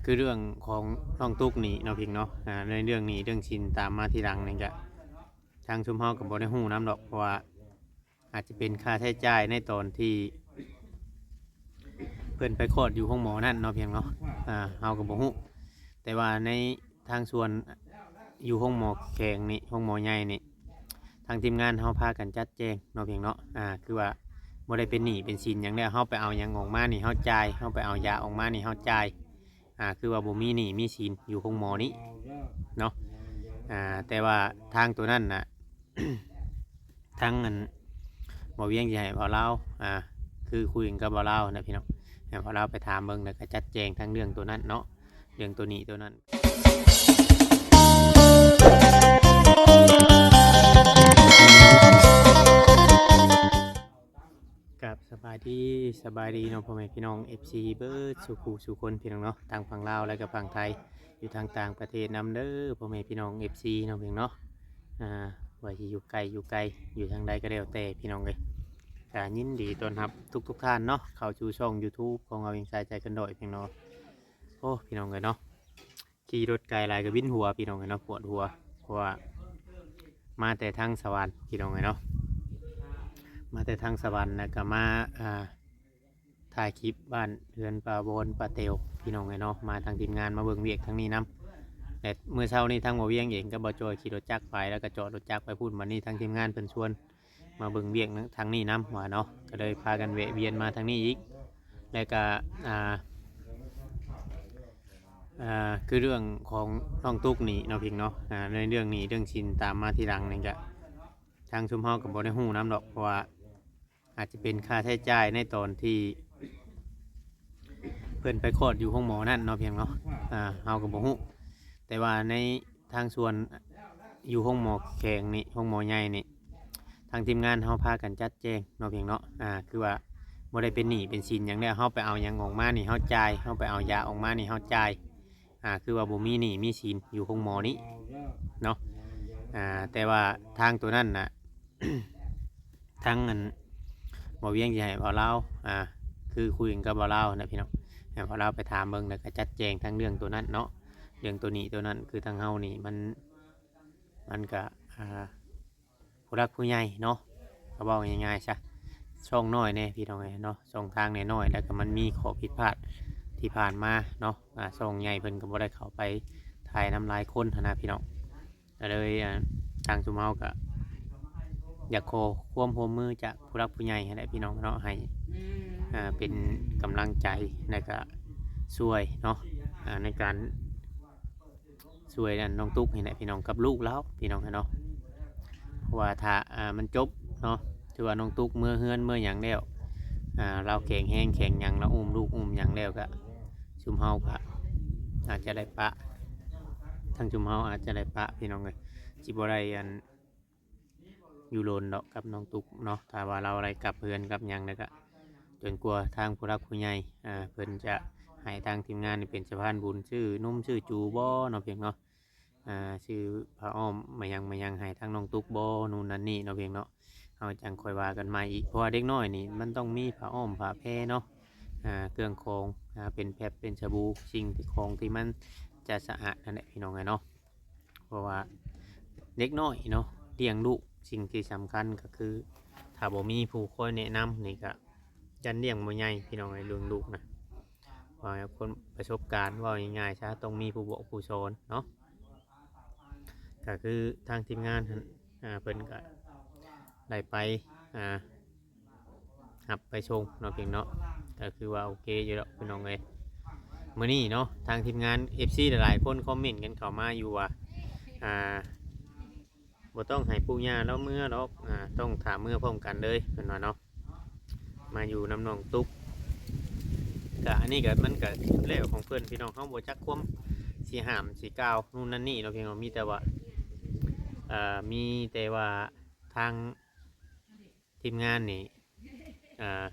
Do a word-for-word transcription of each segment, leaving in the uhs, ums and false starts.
คือเรื่องของน้องตุ๊กนี่เนาะเพียงเนาะ อ่า ในเรื่องหนี้เรื่องสินตามมาทีหลังนี่ก็ ทางชุมเฮาก็บ่ได้ฮู้นำดอก เพราะว่าอาจจะเป็นค่าใช้จ่ายในตอนที่เพิ่นไปคลอดอยู่โรงหมอนั่นเนาะเพียงเนาะ อ่า เฮาก็บ่ฮู้ แต่ว่าในทางส่วนอยู่โรงหมอแขวงนี่ โรงหมอใหญ่นี่ ทางทีมงานเฮาพากันจัดแจงเนาะเพียงเนาะ อ่า คือว่าบ่ได้เป็นหนี้เป็นสินหยังแล้ว เฮาไปเอาหยังออกมานี่เฮาจ่าย เฮาไปเอายาออกมานี่เฮาจ่าย อ่า คือว่าบ่มีหนี้มีสินอยู่โรงหมอนี้เนาะ อ่า แต่ว่าทางตัวนั้นน่ะ ทางอันบ่าวเวียงสิให้บ่าวลาว อ่า คือคุยกันกับบ่าวลาวนะพี่น้อง ให้บ่าวลาวไปถามเบิ่ง แล้วก็จัดแจงทางเรื่องตัวนั้นเนาะ เรื่องตัวหนี้ตัวนั้น ครับ สบายดี สบายดีเนาะ พ่อแม่พี่น้อง เอฟซี เบิดสู่ผู้สู่คนพี่น้องเนาะ ทางฝั่งลาวและก็ฝั่งไทย อยู่ทางต่างประเทศนำเด้อ พ่อแม่พี่น้อง เอฟซี เนาะพี่น้องเนาะ อ่า ว่าสิอยู่ไกลอยู่ไกล อยู่ทางใดก็แล้วแต่พี่น้องเอ้ย ก็ยินดีต้อนรับทุกๆท่านเนาะ เข้าสู่ช่อง YouTube ของบ่าวเวียงสายใจเกินร้อยพี่น้อง โอ้ พี่น้องเอ้ยเนาะ ขี่รถไกลหลายก็วินหัวพี่น้องเอ้ยเนาะ ปวดหัว เพราะว่ามาแต่ทางสวรรค์พี่น้องเอ้ยเนาะ มาแต่ทางสวรรค์แล้วก็มา อ่า ถ่ายคลิปบ้านเฮือนป้าบอนป้าแต๋วพี่น้องเอ้ยเนาะ มาทางทีมงานมาเบิ่งเวียกทางนี้นำ และมื้อเช้านี้ทางบ่าวเวียงเองกับบ่าวจอยขี่รถจักรไป แล้วก็จอดรถจักรไปพู้น บัดนี้ทางทีมงานเพิ่นชวนมาเบิ่งเวียกทางนี้นำว่าเนาะ ก็เลยพากันแวะเวียนมาทางนี้อีก แล้วก็ อ่า อ่า คือเรื่องของน้องตุ๊กนี่เนาะเพียงเนาะ อ่า ในเรื่องหนี้เรื่องสินตามมาทีหลังนี่ก็ ทางชุมเฮาก็บ่ได้ฮู้นำดอก เพราะว่าอาจจะเป็นค่าใช้จ่ายในตอนที่เพิ่นไปคลอดอยู่โรงหมอนั่นเนาะเพียงเนาะ อ่า เฮาก็บ่ฮู้ แต่ว่าในทางส่วนอยู่โรงหมอแขวงนี่ โรงหมอใหญ่นี่ ทางทีมงานเฮาพากันจัดแจงเนาะเพียงเนาะ อ่า คือว่าบ่ได้เป็นหนี้เป็นสินหยังแล้ว เฮาไปเอาหยังออกมานี่เฮาจ่าย เฮาไปเอายาออกมานี่เฮาจ่าย อ่า คือว่าบ่มีหนี้มีสินอยู่โรงหมอนี้เนาะ อ่า แต่ว่าทางตัวนั้นน่ะ ทางอันบ่าวเวียงสิให้บ่าวลาว อ่า คือคุยกันกับบ่าวลาวนะพี่น้อง ให้บ่าวลาวไปถามเบิ่ง แล้วก็จัดแจงทางเรื่องตัวนั้นเนาะ เรื่องตัวหนี้ตัวนั้น คือทางเฮานี่มัน มันก็ อ่า ผู้หลักผู้ใหญ่เนาะ ก็เว้าง่ายๆซะ ช่องน้อยแน่พี่น้องเอ้ยเนาะ ช่องทางน้อยๆ แล้วก็มันมีข้อผิดพลาดที่ผ่านมาเนาะ อ่า ช่องใหญ่เพิ่นก็บ่ได้เข้าไปถ่ายนำหลายคนหั้นนะพี่น้อง ก็เลย อ่า ทางชุมเฮาก็อยากขอความร่วมมือจากผู้หลักผู้ใหญ่หั้นแหละพี่น้องเนาะ ให้ อ่า เป็นกำลังใจ แล้วก็ช่วยเนาะ อ่า ในการ ช่วยนั่นน้องตุ๊กนี่แหละพี่น้อง กับลูกลาวพี่น้องเนาะ เพราะว่าถ้า อ่า มันจบเนาะ ถือว่าน้องตุ๊กเมือเฮือนเมือหยังแล้ว อ่า ลาวแข็งแรงแข็งหยัง ลาวอุ้มลูกอุ้มหยังแล้วก็ ชุมเฮาก็อาจจะได้ปะ ทางชุมเฮาอาจจะได้ปะพี่น้องเอ้ย สิบ่ได้อัน อยู่โดนดอกกับน้องตุ๊กเนาะ ถ้าว่าลาวได้กลับเฮือนกลับหยังแล้วก็ จนกว่าทางผู้หลักผู้ใหญ่ อ่า เพิ่นจะให้ทางทีมงานนี่เป็นสะพานบุญ ซื้อนมซื้อจูบ่เนาะเพียงเนาะ อ่า ซื้อผ้าอ้อมมาหยังมาหยังให้ทางน้องตุ๊กบ่ นู่นนั่นนี่เนาะเพียงเนาะ เฮาจั่งค่อยว่ากันใหม่อีก เพราะว่าเด็กน้อยนี่มันต้องมีผ้าอ้อมผ้าแพรเนาะ อ่า เครื่องของ อ่า เป็นแฟบเป็นสบู่ สิ่งที่ของที่มันจะสะอาดนั่นแหละพี่น้องเอ้ยเนาะ เพราะว่าเด็กน้อยเนาะ เลี้ยงลูก สิ่งที่สำคัญก็คือ ถ้าบ่มีผู้คอยแนะนำนี่ก็ ย่านเลี้ยงบ่ใหญ่พี่น้องเอ้ย เรื่องลูกนะ ว่าคนประสบการณ์ เว้าง่ายๆซะ ต้องมีผู้บอกผู้สอนเนาะ ก็คือทางทีมงานหั่น อ่า เพิ่นก็ได้ไป อ่า รับไปส่งเนาะเพียงเนาะ ก็คือว่าโอเคอยู่ดอกพี่น้องเอ้ย มื้อนี้เนาะ ทางทีมงาน เอฟซี หลายๆคนคอมเมนต์กันเข้ามาอยู่ว่า อ่า บ่ต้องให้ปู่ย่าลาวเมือดอก อ่า ต้องถ่าเมือพร้อมกันเลย เพิ่นว่าเนาะ มาอยู่นำน้องตุ๊ก ก็อันนี้ก็มันก็แล้วของเพิ่นพี่น้อง เฮาบ่จักความสิห้ามสิกล่าวนู่นนั่นนี่เนาะพี่น้อง มีแต่ว่า เอ่อ มีแต่ว่าทางทีมงานนี่ อ่า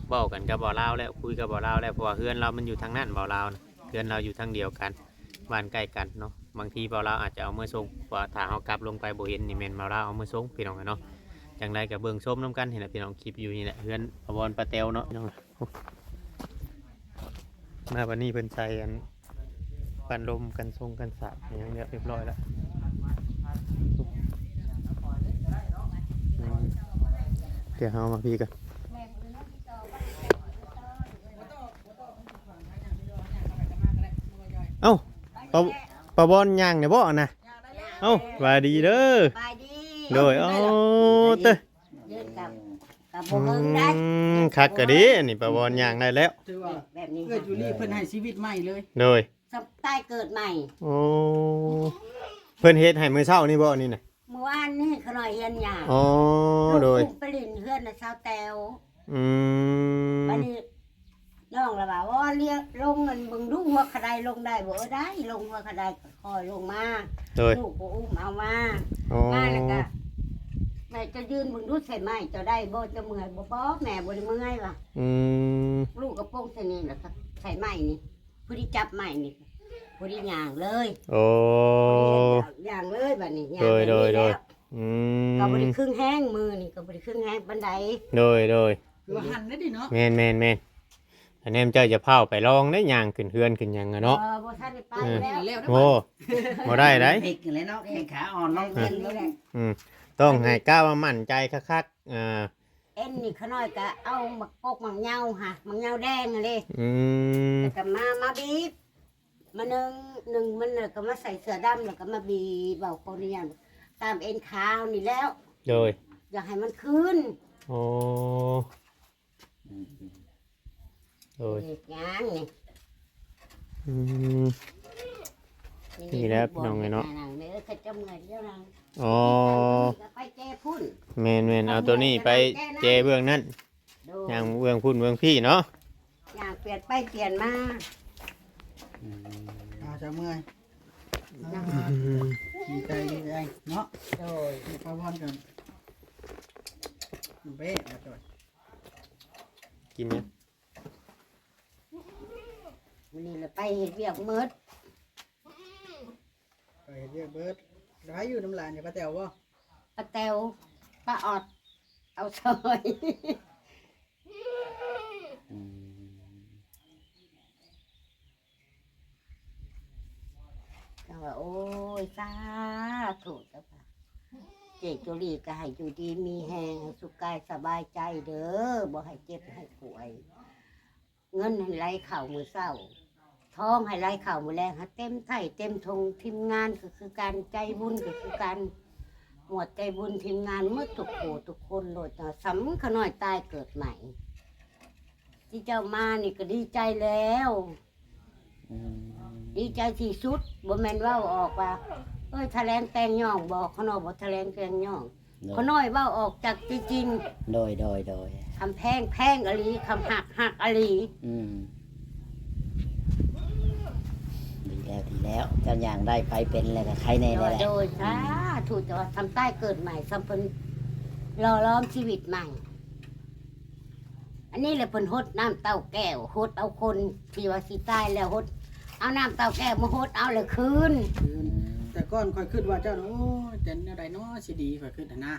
เว้ากันกับบ่าวลาวแล้ว คุยกับบ่าวลาวแล้ว เพราะว่าเฮือนลาวมันอยู่ทางนั้น บ่าวลาวนะ เฮือนลาวอยู่ทางเดียวกัน บ้านใกล้กันเนาะ บางทีบ่าวลาวอาจจะเอาเมือส่ง เพราะว่าถ้าเฮากลับลงไปบ่เห็นนี่แม่นบ่าวลาวเอาเมือส่งพี่น้องเนาะ จั่งใดก็เบิ่งชมนำกันนี่แหละพี่น้อง คลิปอยู่นี่แหละ เฮือนป้าบอนป้าแต๋วเนาะพี่น้อง มาวันนี้เพิ่นใส่อัน กันลมกันทรงกันสาดอย่างเรียบร้อยแล้ว อืม เดี๋ยวเฮามาพี่กัน เอ้า ปะ ปะบอนย่างเนี่ยบ่นะ เอ้า สบายดีเด้อ สบายดี โดย โอ้ เต้อ ยืนกับ กับบ่เฮิงได้ อืม คักกะดี อันนี้ปะบอนย่างได้แล้ว ถือว่า แบบนี้ เอื้อยจูลี่เพิ่นให้ชีวิตใหม่เลย โดย สไตล์เกิดใหม่ โอ้ เพิ่นเฮ็ดให้มื้อเช้านี่บ่นี่น่ะ เมื่อวานนี่ขน้อยเฮือนย่า อ๋อ ลูก โดย อุ้มไปเล่นเฮือนน่ะสาวแต๋ว อืม บัดนี้น้องละว่า ว่าเรียกลงนั่นเบิ่งดูหัวขะไดลงได้บ่ เออ ได้ ลงหัวขะไดก็ค่อยลงมา โดย ลูกก็อุ้มเอามา อ๋อ มาแล้วก็ แม่จะยืนเบิ่งดูใส่ไม้เจ้าได้บ่ เจ้าเมื่อยบ่ บ่ แม่บ่ได้เมื่อยว่ะ อืม ลูกก็ปงใส่นี่แล้วก็ใส่ไม้นี่ ผู้ที่จับไม้นี่ ผู้ที่ย่างเลย โอ้ ย่างเลยบัดนี้ ย่าง โดย แบบนี้ โดย โดย แล้ว อืม ก็บ่ได้ครึ่งแฮง มือนี่ก็บ่ได้ครึ่งแฮงปานใด โดย โดย คือว่าหั่นได้ดิเนาะ แม่น แม่น แม่น อันนี้มันเจ้าจะพาไปลองได้ย่างขึ้นเฮือนขึ้นหยังอะเนาะ เออ บ่ทันได้ไป เออ แล้ว แล้ว โอ้ บ่ได้ได๋ พลิกอยู่แล้วเนาะ แข้งขาอ่อนลง เออ เพิ่นนี่แหละ อืม ต้องให้กล้าว่ามั่นใจคักๆ อ่า เอ็นนี่ขน้อยก็เอาหมากกกหมากเหย้าค่ะ หมากเหย้าแดงหั่นเด้ อืม แล้วก็มา มาบีบ มานึ่ง นึ่งมันแล้วก็มาใส่เสื้อดำ แล้วก็มาบีบเอาคนนี้ตามเอ็นขาวนี่แล้ว โดย อยากให้มันคืน โอ้ โดย เฮ็ดหยังนี่ อืม นี่แหละพี่น้องเอ้ยเนาะ เออ เขาจะเมื่อยเดี๋ยวนะ อ๋อ ไปแก้พุ่น แม่นๆ เอาตัวนี้ไปแก้เบื้องนั้น โดย ย่างเบื้องพุ่นเบื้องพี่เนาะ ย่างเปลี่ยนไปเปลี่ยนมา อืม อาจจะเมื่อย อืม ดีใจดีใจเนาะ โดย มีปลาบอนกัน เบ้มาจ่อย กินเนี่ย มื้อนี้ละไปเฮ็ดเวียกหมด ไปเฮ็ดเวียกเบิด แล้วไผอยู่นำหลานอยู่ ป้าแต๋วบ่ ป้าแต๋ว ป้าออด เอาซอย อืม จังว่า โอ้ย สาธุเจ้าค่ะ เจจุลีก็ให้อยู่ดีมีแฮง ให้สุขกายสบายใจเด้อ บ่ให้เจ็บให้ป่วย เงินให้ไหลเข้ามื้อเช้า ทองให้ไหลเข้ามื้อแลง ให้เต็มไถ่เต็มถง ทีมงานก็คือกัน ใจบุญก็คือกัน หมวดใจบุญทีมงานหมดทุกผู้ทุกคนโลด สำขน้อยตายเกิดใหม่ ที่เจ้ามานี่ก็ดีใจแล้ว อืม ดีใจที่สุด บ่แม่นเว้าออกว่า เอ้ย แถลงแต่งย่อง บ่ ขน้อยบ่แถลงแต่งย่อง โดย ขน้อยเว้าออกจากที่จริง โดย โดย โดย คำแพงแพงอีหลี คำฮักฮักอีหลี อืม ดีแล้ว ดีแล้ว เจ้าย่างได้ไปเป็นแล้วก็ใครแน่แล้วแหละ โดย สาธุ แต่ว่าสำใต้เกิดใหม่ สำเพิ่นหล่อหลอมชีวิตใหม่ อันนี้แหละเพิ่นหดน้ำเต้าแก้ว หดเอาคนที่ว่าสิตายแล้วหด เอาน้ำเต้าแก้วมาหดเอาเลยคืน คืน แต่ก่อนข้อยคิดว่าเจ้าน่ะ โอ้ย จะแนวใดเนาะสิดี ข้อยคิดหั้นนะ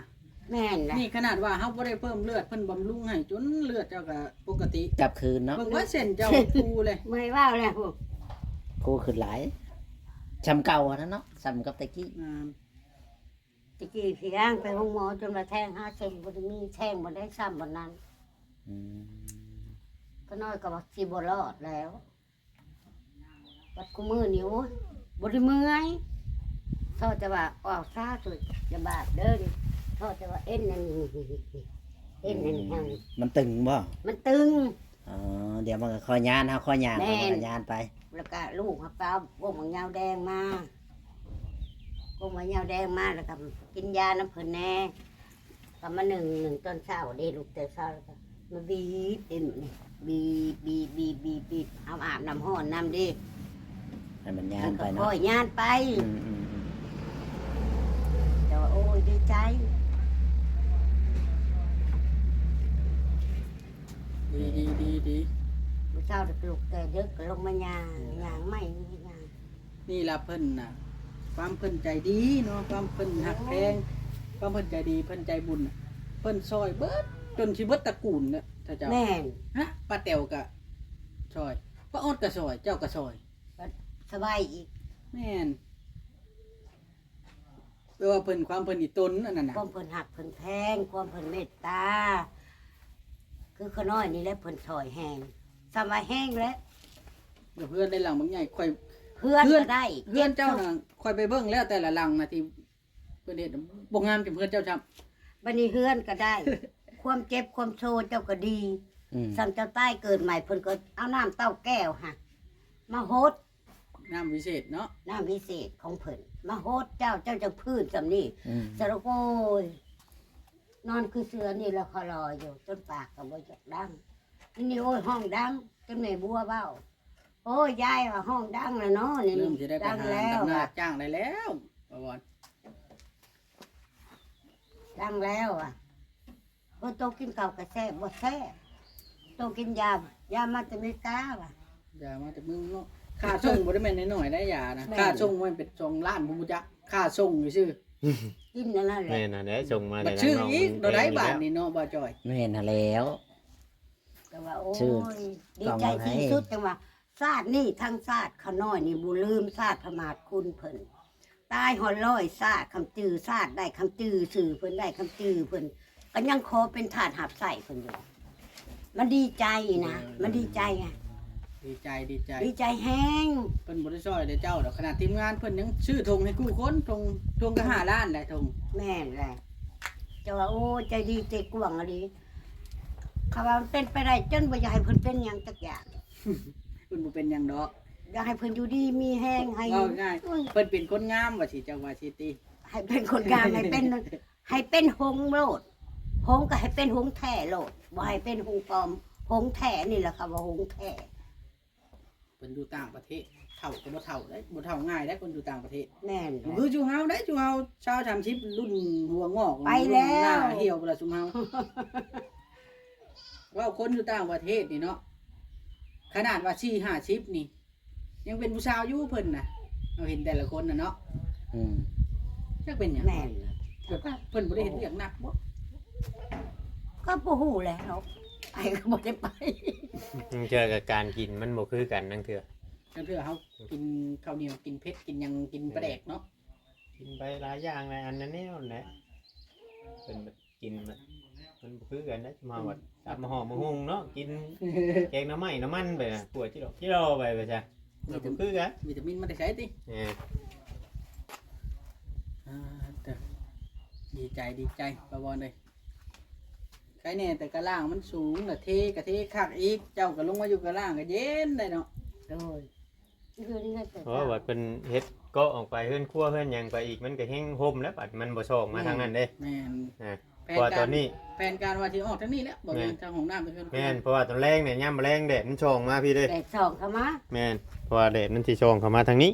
แม่นแหละ นี่ขนาดว่าเฮาบ่ได้เพิ่มเลือด เพิ่นบำรุงให้จนเลือดเจ้าก็ปกติ กลับคืนเนาะ เบิ่งว่าเส้นเจ้าฟูเลย เมื่อยเว้าแล้ว ฟูขึ้นหลาย ส่ำเก่าหั้นนะเนาะ ส่ำกับแต่กี้ อ่า ตะกี้เพียงไปโรงหมอจนว่าแท้งหาเส้นบ่ได้มี แท้งบ่ได้ซ้ำบ่นั้น อืม ขน้อยก็ว่าสิบ่รอดแล้ว บัดคู่มื้อนี่ โอ้ย บ่ได้เมื่อย เท่าแต่ว่าออกช้าสุด อย่าบาดเด้อนี่ เท่าแต่ว่าเอ็นนั่นนี่ เอ็นนั่นนี่ อืม มันตึงบ่ มันตึง อ๋อ เดี๋ยวมันก็ค่อยย่าน เฮาค่อยย่าง แม่น มันก็ย่านไป แล้วก็ลูกเขาไปเอาพวกหมากยาวแดงมา พวกหมากยาวแดงมา แล้วก็กินยานำเพิ่นแน่ ก็มานึ่ง นึ่งตอนเช้าเด้ ลูกแต่เช้าแล้วก็มาบีบเอ็นนี่ บีบ บีบ บีบ บีบ บีบ เอาอาบน้ำร้อนนำเด้ ให้มันย่านไปเนาะ มันก็ค่อยย่านไป อืม อืม อืม แต่ว่า โอ้ย ดีใจ ดี ดี ดี ดี มื้อเช้าลูกแต่ดึกก็ลงมาย่าง ย่างไม้ ย่าง นี่ล่ะเพิ่นน่ะ ความเพิ่นใจดีเนาะ ความเพิ่นฮักแพง ความเพิ่นใจดี เพิ่นใจบุญน่ะ เพิ่นซอยเบิด จนสิเบิดตระกูลน่ะ ถ้าเจ้า แม่น ฮะ ป้าแต๋วก็ซอย ป้าออดก็ซอย เจ้าก็ซอย สบายอีก แม่น แปลว่าเพิ่น ความเพิ่นอีตนอันนั้นน่ะ ความเพิ่นฮักเพิ่นแพง ความเพิ่นเมตตา คือข้าน้อยนี่แหละเพิ่นซอยแฮง ส่ำว่าแฮงแล้ว เฮือนได้หลังบักใหญ่ ข่อย เฮือน เฮือน ก็ได้ เฮือนเจ้าน่ะ ข่อยไปเบิ่งแล้วแต่ละหลังน่ะที่เพิ่นเฮ็ด บ่งามจำเฮือนเจ้าซ้ำ บัดนี้เฮือนก็ได้ ความเจ็บความโศกเจ้าก็ดี อืม ส่ำเจ้าตายเกิดใหม่เพิ่นก็เอาน้ำเต้าแก้วหั่นมาหด น้ำวิเศษเนาะ น้ำวิเศษของเพิ่น มาหดเจ้า เจ้าจังพื้นส่ำนี้ อืม สะโอ้ย นอนคือเสือนี่ละคอรออยู่ จนปากก็บ่อยากดัง นี่ โอ้ย ฮ้องดัง จนแม่บัวเว้า โอ้ย ยายว่าฮ้องดังแล้วเนาะ นี่ เริ่มสิได้ไป ดัง หา แล้ว ดำนา ว่ะ จ้างได้แล้ว ป้าออด ดังแล้วว่ะ โอ้ย โตกินข้าวก็แซ่บ บ่แซ่บ โตกินยา ยามาแต่อเมริกาว่ะ ยามาแต่เมืองนอก ค่าส่งบ่ได้แม่นน้อยๆ ได้ยานะ แม่น ค่าส่งมันเป็นสองล้าน บ่รู้จัก ค่าส่งซื่อ กินอันนั้นแหละ แม่นอันนั้นส่งมา บัดซื้ออีก เดี๋ยวได้บาทนี่เนาะ บ่าวจ้อย แม่นหั่นแล้ว แต่ว่า โอ้ย ซื้อ ดีใจที่สุด จังว่า ชาตินี้ทั้งชาติข้าน้อยนี่บ่ลืมชาติพระมหาคุณเพิ่น ตายฮอดร้อยชาติ คำจื่อชาติได้ คำจื่อชื่อเพิ่นได้ คำจื่อเพิ่น ก็ยังขอเป็นทาสรับใช้เพิ่นอยู่ มันดีใจนะ เออ มันดีใจอะ ดีใจ ดีใจ ดีใจแฮง เพิ่นบ่ได้ซอยแต่เจ้าดอก ขนาดทีมงานเพิ่นยังซื้อธงให้กู้คน ธง ธงก็ห้าล้านแหละธง แม่นแหละ เจ้าว่า โอ้ ใจดีใจกว้างอีหลี เขาว่ามันเป็นไปได้จนบ่อยากให้เพิ่นเป็นหยังจักอย่าง เพิ่นบ่เป็นหยังดอก อยากให้เพิ่นอยู่ดีมีแฮง ให้ เว้าง่าย โอ้ย เพิ่นเป็นคนงามว่าสิ เจ้าว่าสิติ ให้เป็นคนงาม ให้เป็น ให้เป็นหงส์โลด หงส์ก็ให้เป็นหงส์แท้โลด บ่ให้เป็นหงส์ปลอม หงส์แท้นี่แหละเขาว่าหงส์แท้ เพิ่นอยู่ต่างประเทศ เฒ่าก็บ่เฒ่าเด้ บ่เฒ่าง่ายเด้ คนอยู่ต่างประเทศ แม่น บ่คือจุเฮาเด้ จุเฮาซาวสามสิบ รุ่นหัวงอก ไปแล้ว รุ่นหน้าเหี่ยวไปแล้วซุมเฮา เว้าคนอยู่ต่างประเทศนี่เนาะ ขนาดว่าสี่ห้าสิบนี่ ยังเป็นผู้สาวอยู่เพิ่นน่ะ เฮาเห็นแต่ละคนน่ะเนาะ อืม จักเป็นหยัง แม่น แบบเพิ่นบ่ได้เฮ็ดเวียกหนักบ่ ก็บ่ฮู้แหละเนาะ ไปก็บ่ได้ไป บางเทื่อก็การกินมันบ่คือกัน บางเทื่อ บางเทื่อเฮากินข้าวเหนียว กินเผ็ด กินหยัง กินปลาแดกเนาะ กินไปหลายอย่างหลายอันนั่นแนวนั่นแหละ เพิ่นกินน่ะ มันบ่คือกันนะ มาว่าตำบักหุ่งเนาะ กินแกงหน่อไม้หน่อมันไปน่ะ ปวดจิหลอกจิหลอไป ไปซะ มันบ่คือกัน วิตามินมาแต่ไสติ เออ อ่า เด้อ ดีใจ ดีใจ ป้าบอนเอ้ย ใครแน่แต่กะล่างมันสูง ละเทกะเทคักอีก เจ้าก็ลงมาอยู่กะล่างก็เย็นได้เนาะ โดย อยู่นี่ก็เกิด เพราะว่าเพิ่นเฮ็ดเกาะออกไป เฮือนครัวเฮือนหยังไปอีก มันก็แฮงห่มแล้ว บัดมันบ่ส่องมาทางนั้นเด้ แม่น อ่า แผนการ เพราะว่าตอนนี้ แผนการว่าสิออกทางนี้แหละ บ่แม่น แม่น ทางห้องน้ำไปเฮือนครัว แม่น เพราะว่าตอนแลงเนี่ย ยามมื้อแลงแดดมันส่องมาพี้เด้ แดดส่องเข้ามา แม่น เพราะว่าแดดมันสิส่องเข้ามาทางนี้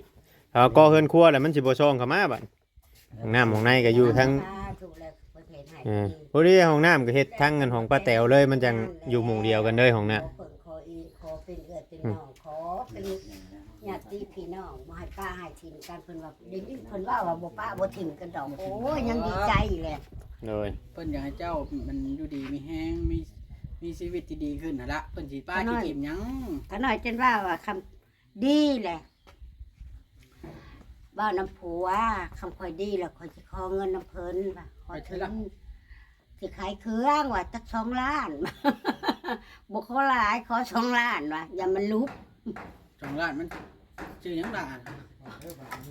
ถ้าเกาะเฮือนครัวแล้วมันสิบ่ส่องเข้ามาบัด ห้องน้ำห้องในก็อยู่ทาง สาธุแล้วเพิ่นเฮ็ดให้ เออ พอดีห้องน้ำก็เฮ็ดทางเงินของป้าแต๋วเลย มันจังอยู่หม่องเดียวกันเลยห้องน้ำ ขอเพิ่นขออีก ขอเป็นเอื้อยเป็นน้อง ขอเป็นญาติพี่น้อง บ่ให้ปะให้ถิ่มกัน เพิ่นว่า ได้ยินเพิ่นว่าว่าบ่ปะบ่ถิ่มกันดอก โอ้ย ยังดีใจแหละ โดย เพิ่นอยากให้เจ้ามันอยู่ดีมีแฮง มี มีชีวิตที่ดีขึ้นหั่นละ เพิ่นสิปะ ข้าน้อย สิถิ่มหยัง ข้าน้อยจนว่าว่าคำ ดีแหละ เว้านำผัว คำข้อยดีแล้วข้อยสิขอเงินนำเพิ่นว่า ขอ ไปเถอะล่ะ ถึง สิขายเครื่องว่าจักสองล้าน บ่ขอหลาย ขอสองล้านว่า อย่ามันลุก สองล้านมันซื้อหยังล่ะ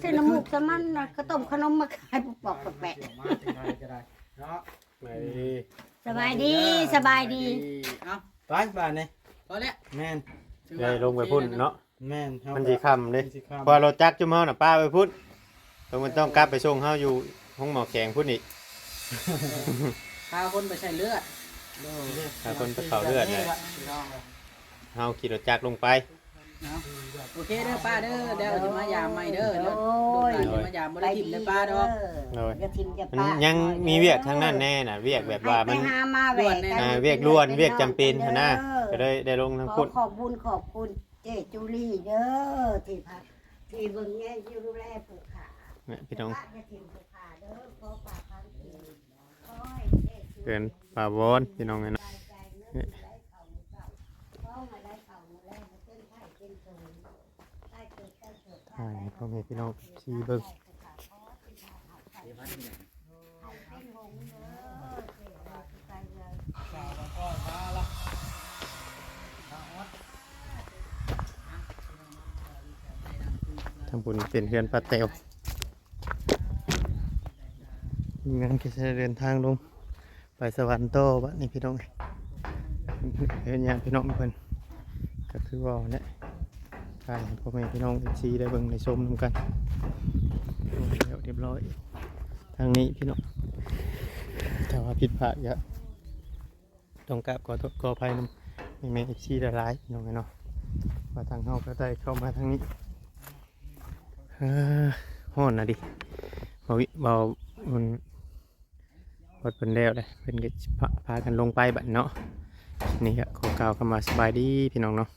ซื้อน้ำมูกสมันนะ ข้าวต้มขนมมาขายปอกๆแปะๆ มาจังใดก็ได้เนาะ ไป สบายดี สบายดี เอ้า ไปบ้านนี่ พอแล้ว แม่น ถือว่า ได้ลงไปพุ้นเนาะ แม่น มันสิค่ำเด้ มันสิค่ำ เพราะว่ารถจักรจุ่มเฮาน่ะปะไว้พุ้น ต้อง มันต้องกลับไปส่งเฮาอยู่ห้องหมอแขงพุ้นอีก พาคนไปใส่เลือด โดย พาคนไปเข้าเลือดแหละ พี่น้องเอ้ย เฮาขี่รถจักรลงไป เนาะ โอเคเด้อป้าเด้อ เดี๋ยวสิมายามใหม่เด้อ โดย ลูกหลานสิมายาม บ่ได้ถิ่มเด้อป้าเนาะ โดย อย่าถิ่มอย่าปะ มันยังมีเวียกทางนั้นแน่น่ะ เวียกแบบว่ามัน ไปหามาแหวก ด่วนแน่ กัน อ่า เวียกด่วน เป็น เวียกจำเป็น เด้อ หั่นนะ ก็ได้ ได้ลงทางพุ้น ขอขอบบุญขอบคุณเจ๊จุลีเด้อ ที่พา ที่เบิ่งแยงดูแลผู้ข้า เนี่ยพี่น้อง ป้าอย่าถิ่มผู้ข้าเด้อ ขอฝากความจริง ขอให้เจ๊จุลี เพื่อนป้าวอน พี่น้องเอ้ยเนาะ สบายใจเงิน เนี่ย ไหลเข้าหมู่เก่า ขอให้ไหลเข้าหมู่แลง เป็นไข้เป็นโร ให้พ่อแม่พี่น้องที่เบิ่ง ทางบนเป็นเฮือนป้าแต๋ว ทีมงานก็จะเดินทางลง ไปสวรรค์ต่อบัดนี้พี่น้อง เฮือนญาติพี่น้องเพิ่น ก็คือว่าเนี่ยถ่ายให้พ่อแม่พี่น้องเอฟซีได้เบิ่งได้ชมนำกัน แล้วเรียบร้อย ทางนี้พี่น้อง ถ้าว่าผิดพลาดก็ต้องกราบขอโทษขออภัยนำแม่เอฟซีหลายๆพี่น้องเนาะ ว่าทางเฮาก็ได้เข้ามาทางนี้ เออ ฮ้อนนะดิ เบาวิ เบา มัน วัดเพิ่นแล้วเลย เพิ่นก็สิพา พากันลงไปบัดเนาะ นี่ก็ขอกล่าวคำว่าสบายดีพี่น้องเนาะ